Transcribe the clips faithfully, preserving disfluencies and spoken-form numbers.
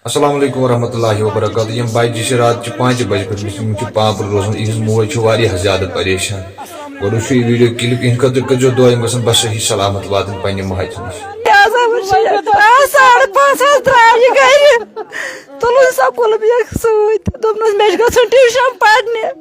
السلام علیکم ورحمۃ اللہ وبرکاتہ۔ یِم بچہِ چھِ رات چہِ پانٛژِ بجہِ پٮ۪ٹھ مِسِنٛگ، یِم چھِ پانپر روزان۔ یِہنٛز موج چھِ واریاہ زیادٕ پریشان۔ گۄڈٕ وٕچھِو یہِ ویڈیو کلپ، یِہنٛدِ خٲطرٕ کٔرۍزیو دُعا، یِم گژھن بس صحیح سلامت واتٕنۍ پننہِ ماجہِ نِش۔ یہِ حظ آو شیٹھ، آ، ساڑٕ پانٛژھ حظ درٛاو یہِ گرِ۔ تُلُن سۄ کُلہٕ بیگ سۭتۍ۔ دوٚپنَس، "مےٚ چھِ گژھُن ٹیوٗشن پرنہِ۔"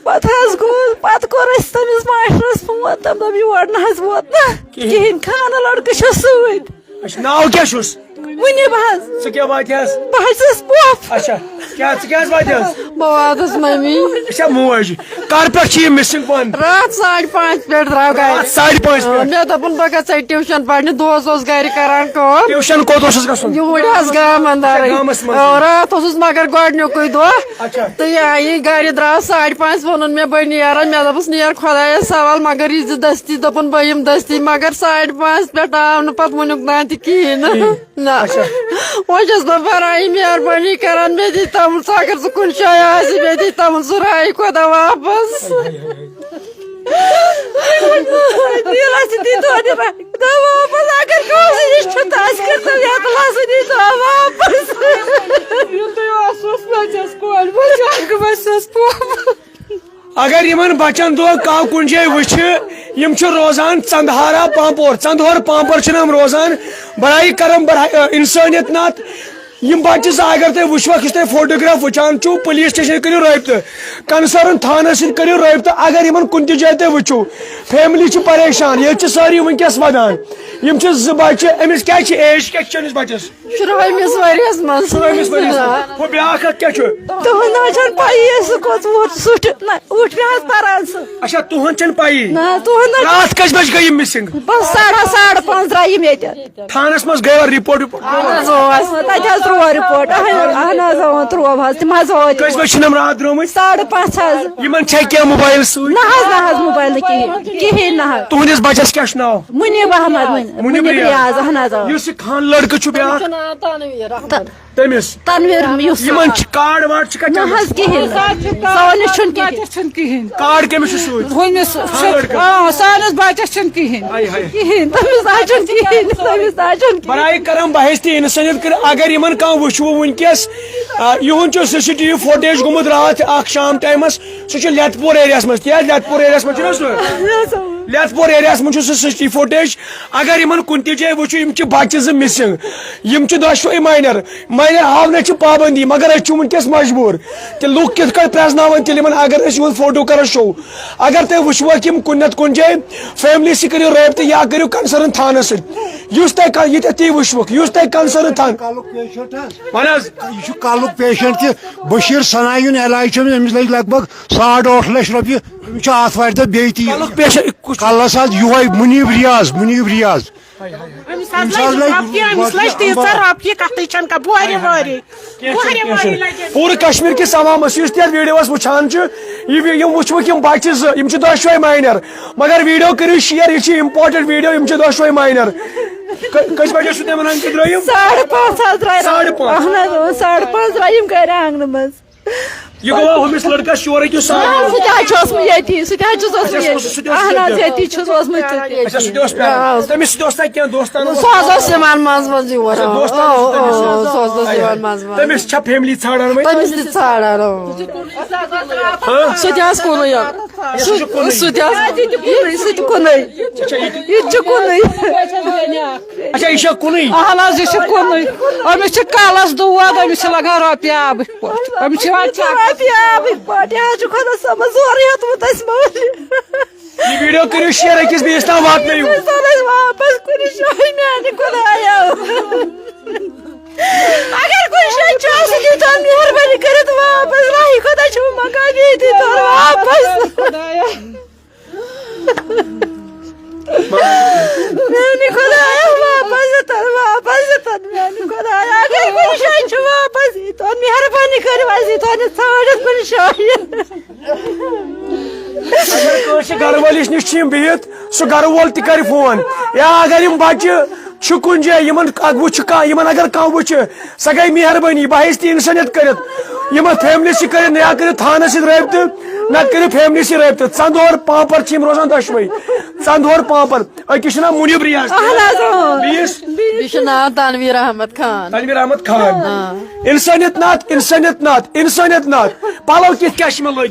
پتہٕ حظ گوٚو، پتہٕ کوٚر اَسہِ تٔمِس ماسٹرس فون، تٔمۍ دوٚپ، "یور نہ حظ ووت نہٕ کِہیٖنۍ۔ کِہیٖنۍ، خانہٕ لڑکہٕ چھُ سۭتۍ۔" اچھا، ناو کیٛاہ چھُس؟ مُنیٖب حظ۔ ژٕ کیٛاہ واتہِ حظ؟ بہٕ حظ چھَس پۄپھ۔ اچھا، کیٛاہ ژٕ کیٛاہ حظ واتہِ حظ؟ بہٕ واتس ممی۔ اچھا، موج، کر پٮ۪ٹھ چھِ یہِ مِسِنٛگ پانہٕ؟ راتھ ساڑِ پانٛژِ پٮ۪ٹھ درٛاو گرِ۔ راتھ ساڑِ پانٛژِ آ، پٮ۪ٹھ؟ مےٚ دوٚپُن، "بہٕ گژھٕ ژےٚ ٹیوٗشن پرنہِ۔" دۄہس اوس گرِ کران کٲم۔ ٹیوٗشن کوٚت اوسُس گژھُن؟ یوٗرۍ حظ گامن دارٕے۔ اچھا، گامس منٛز۔ آ، راتھ اوسُس مگر گۄڈٕنیُکُے دۄہ۔ اچھا۔ تہٕ یہِ آیہِ گرِ درٛاو ساڑِ پانٛژِ، ووٚنُن مےٚ، "بہٕ نیران۔" مےٚ دوٚپُس، "نیر خۄدایس حوال، مگر یہِ زِ دٔستی۔" دوٚپُن، "بہٕ یِمہٕ دٔستی۔" مگر ساڑِ پانٛژِ پٮ۪ٹھ آو نہٕ پتہٕ وُنیُک تام تہِ کِہیٖنۍ نہٕ۔ کِہیٖنۍ۔ نہ۔ اچھا۔ وۄنۍ چھَس بہٕ براے مہربٲنی کران، مےٚ دی تَمُن، ژٕ اگر ژٕ کُنہِ جایہِ آسہِ، مےٚ دی تَمُن سُہ راے خۄدا واپس۔ نیٖلا سۭتۍ دی تۄہہِ راے خۄدا واپس، اگر کٲنٛسہِ نِش چھُ تہٕ اَسہِ کٔرۍتو یَتہٕ لَسہٕ دی تو واپس۔ یُتُے اوسُس بَچَس کورِ، بہٕ چھَس پوٚپ۔ اگر یِمن بچن دۄہ کانٛہہ کُنہِ جایہِ وٕچھِ، یِم چھِ روزان ژندہارا پامپور، ژندہور پامپور چھِنہٕ یِم روزان۔ برائے کرم، برائے، ٲ، انسٲنیت ناتھ، یِم بچہِ زٕ اگر تُہۍ وٕچھوکھ، یُس تُہۍ فوٹوگراف وٕچھان چھِو، پُلیٖس سٹیشن کٔرِو رٲبطہٕ، کنسرن تھانس سۭتۍ کٔرِو رٲبطہٕ۔ اگر یِمن کُنہِ تہِ جایہِ تُہۍ وٕچھِو، فیملی چھِ پریشان، ییٚتہِ چھِ سٲری وٕنکیٚس ودان۔ یِم چھِ زٕ بچہِ، أمِس کیٛاہ چھِ ایج، کیٛاہ چھِ چٲنِس بچس؟ شُرہٲیمِس ؤریَس منٛز۔ شُرہٲیمِس ؤریَس منٛز۔ ہُہ بیٛاکھ اَکھ کیٛاہ چھُ؟ تُہُنٛد نہ حظ چھَنہٕ پَیی، سُہ کوٚت ووت، سُہ چھُ، نہ، اوٗٹھ مےٚ حظ پَران سُہ۔ اچھا، تُہُنٛد چھَنہٕ پَیی؟ نہ، تُہُنٛد نہ۔ راتھ کٔژِ بَجہِ گٔے یِم مِسِنٛگ؟ بَس ساڑٕ ساڑٕ پانٛژھ درٛاے یِم ییٚتہِ۔ تھانَس منٛز گٔیوا رِپورٹ وِپورٹ؟ اَہَن حظ، اَوا۔ تَتہِ حظ ترٛوو رِپورٹ۔ اَہَن، اَہَن حظ، اَوا، ترٛوو حظ۔ تِم حظ وٲتۍ۔ کٔژِ بَجہِ چھِ یِم راتھ درٛٲمٕتۍ؟ ساڑٕ پانٛژھ حظ۔ یِمَن چھا کینٛہہ موبایل سۭتۍ؟ نہ حظ، نہ حظ، موبایل نہٕ کِہیٖنۍ، کِہیٖنۍ نہ حظ۔ تُہٕنٛدِس بَچَس کیٛاہ چھُ ناو؟ مُنیٖب احمد، مُنیٖب مُنیٖب ریاض۔ ریاض، اہن حظ، آ۔ یُس یہِ خان لڑکہٕ چھُ بیٛاکھ، چھُ ناو تنویٖر احمد۔ تٔمِس؟ تنویٖر یوسف۔ یِمن چھِ کارڈ وارڈ چھِکھا نہ چَندَس؟ حظ، کِہیٖنۍ نہٕ۔ سٲنِس چھُنہٕ کِہیٖنۍ۔ بچس چھُنہٕ کِہیٖنۍ۔ کارڈ کٔمِس چھُ سۭتۍ؟ ہُمِس خان چھُ، لڑکہٕ۔ آ، سٲنِس بچس چھُنہٕ کِہیٖنۍ۔ ہاے، ہاے۔ کِہیٖنۍ، تٔمِس نہ چھُنہٕ کِہیٖنۍ، تٔمِس نہ چھُنہٕ کِہیٖنۍ۔ برائے کرم بحیثیت انسانیت کٔرِو، اگر یِمن کانٛہہ وٕچھوٕ وٕنکیٚس، آ، یِہُنٛد چھُ C C T V footage گوٚمُت راتھ اکھ شام ٹایمس، سُہ چھُ لیتھ پور ایریاہس منٛز۔ تہِ حظ لیتھ پور ایریاہس منٛز چھُنہ سُہ؟ لیتھ پور ایریاہس منٛز چھُ سُہ C C T V footage. اگر یِمن کُنہِ تہِ جایہِ وٕچھِو، یِم چھِ بچہِ زٕ مِسِنٛگ، یِم چھِ دۄشوے ماینر۔ ماینر ہاونٕچ چھِ پابندی، مگر أسۍ چھِ وٕنکیٚس مجبوٗر۔ تہِ لُکھ کِتھ کٲٹھۍ پرٛزناوَن تیٚلہِ یِمن، اگر أسۍ یِہُنٛد فوٹو کرو شو؟ اگر تُہۍ وٕچھوکھ یِم کُنہِ نتہٕ کُنہِ جایہِ، فیملی سۭتۍ کٔرِو رٲبطہٕ یا کٔرِو کنسرن تھانس سۭتۍ۔ یُس تۄہہِ کا-، ییٚتٮ۪تھ تُہۍ وٕچھوکھ، یُس تۄہہِ کنسرن تھان۔ کالُک پیشنٹ حظ۔ وَن حظ۔ یہِ چھُ کلُک پیشنٹ تہِ۔ بشیٖر ثنایُن علاج چھُ أمِس، أمِس لٔگۍ لگ بھگ ساڑ ٲٹھ لَچھ رۄپیہِ۔ أمِس چھُ آتھوارِ دۄہ بیٚیہِ تہِ یہِ۔ کلُک پیشنٹ کُس چھُ؟ کلس حظ یُہوے مُنیٖب ریاض، مُنیٖب ریاض۔ أمِس حظ أمِس حظ لٔج لٔج رۄپیہِ، أمِس لٔج رۄپیہِ تیٖژاہ اَکھ۔ رۄپیہِ، کَتھٕے چھَنہٕ کانٛہہ، بۄہرِ وۄہرِ۔ کینٛہہ چھُنہٕ، بۄہرِ کینٛہہ وۄہرِ چھُنہٕ۔ لَگن۔ پوٗرٕ کشمیر کِس عوامس یُس تہِ یتھ ویڈیوس وٕچھان چھُ، یہِ وی-، یِم وٕچھوُکھ یِم بچہِ زٕ، یِم چھِ دۄشوے ماینر۔ مگر ویڈیو کٔرِو شیئر، یہِ چھِ امپورٹنٹ ویڈیو، یِم چھِ دۄشوے ماینر۔ ک-، کٔژِ بجہِ ٲسوٕ تُہۍ ونان کہِ درٲیِو؟ ساڑٕ پانٛژھ حظ درٛاے۔ ساڑٕ پانٛژھ؟ اہن حظ، اۭں، ساڑٕ پانٛژھ درٛاے یِم گرِ آنٛگنہٕ منٛز۔ یہِ گوٚوا ہُمِس لڑکس شورٕ کیُتھ ساڑ آ، سُہ تہِ حظ چھُ اوسمُت ییٚتی، سُہ تہِ حظ چھُس اوسمُت اچھا، سُہ، ییٚتی۔ سُہ تہِ اوس اہن حظ، ییٚتہِ۔ ییٚتی چھُس اوسمُت۔ اچھا، سُہ تہِ اوس پیاران۔ آ۔ تٔمِس سۭتۍ اوس تۄہہِ کینٛہہ دوستانہٕ؟ سُہ حظ اوس یِوان منٛزٕ منٛزٕ یور۔ اچھا، دوستانہٕ آ، اوس تٔمِس آ، سۭتۍ؟ سُہ حظ اوس یِوان منٛزٕ منٛزٕ۔ تٔمِس چھا فیملی ژھانڈان وۄنۍ؟ تٔمِس تہِ ژھانڈان، آ۔ ہاں؟ سُہ تہِ حظ کُنُے یوت۔ اچھا، سُہ چھُ کُنُے۔ سُہ تہِ حظ، یہِ تہِ کُنُے، سُہ تہِ کُنُے۔ اچھا، یہِ تہِ یہِ تہِ چھُ کُنُے۔ اچھا، یہِ چھا کُنُے؟ اہن حظ، یہِ چھُ کُنُے۔ أمِس چھِ کَلَس دود، أمِس چھِ لَگان رۄپیہِ آبٕکۍ پٲٹھۍ۔ أمِس چھِ یِوان أمِس چھِ چَکر۔ رۄپیہِ آبٕکۍ پٲٹھۍ۔ یہِ حظ چھُ خۄدا صٲبَس زورٕ ہیوٚتمُت اَسہِ مٔلۍ۔ یہِ ویڈیو کٔرِو شیئر، أکِس بیٚیِس تام واتنٲیِو۔ أمِس زَن أسۍ واپَس کُنہِ جایہِ، میٛانہِ خۄدایا۔ اگر کُنہِ جایہِ چھُ آسان، یہِ تام مہربٲنی کٔرِتھ واپَس، راہی خۄدا چھُ مکان، یہِ دی تور واپَس۔ میانہِ خۄدایا، واپس یوٚتن، واپس یوٚتن، میانہِ خۄدایا، اگر کُنہِ جایہِ چھُ واپس یوٚتن، مہربٲنی کٔرِو اَسہِ یوٚتن ژھٲنٛڈِتھ کُنہِ جایہِ۔ اگر کٲنٛسہِ گرٕ وٲلِس نِش چھِ یِم بِہِتھ، سُہ گرٕ وول تہِ کرِ فون۔ یا اگر یِم بچہِ چھِ کُنہِ جایہِ، یِمن اگ-، وٕچھِ کانٛہہ، یِمن اگر کانٛہہ وٕچھِ، سۄ گٔے مہربٲنی، بہٕ ہیٚچھ تہِ اِنسٲنیت کٔرِتھ۔ یِمن فیملی سۭتۍ کٔرِو، نہ کٔرِو تھانس سۭتۍ رٲبطہٕ، نہ کٔرِو فیملی سۭتۍ رٲبطہٕ۔ ژندہور پانپر چھِ یِم روزان دۄشوے۔ ژندہور پانپر، أکِس چھُ ناو منیب ریاض، اہن حظ، اۭں۔ بیٚیِس بیٚیہِ چھُ ناو تنویر احمد خان۔ تنویر احمد خان۔ انسانیت ناتھ، انسانیت ناتھ، انسانیت ناتھ۔ پلو کِتھ کیٛاہ چھِ مےٚ لٲگِتھ؟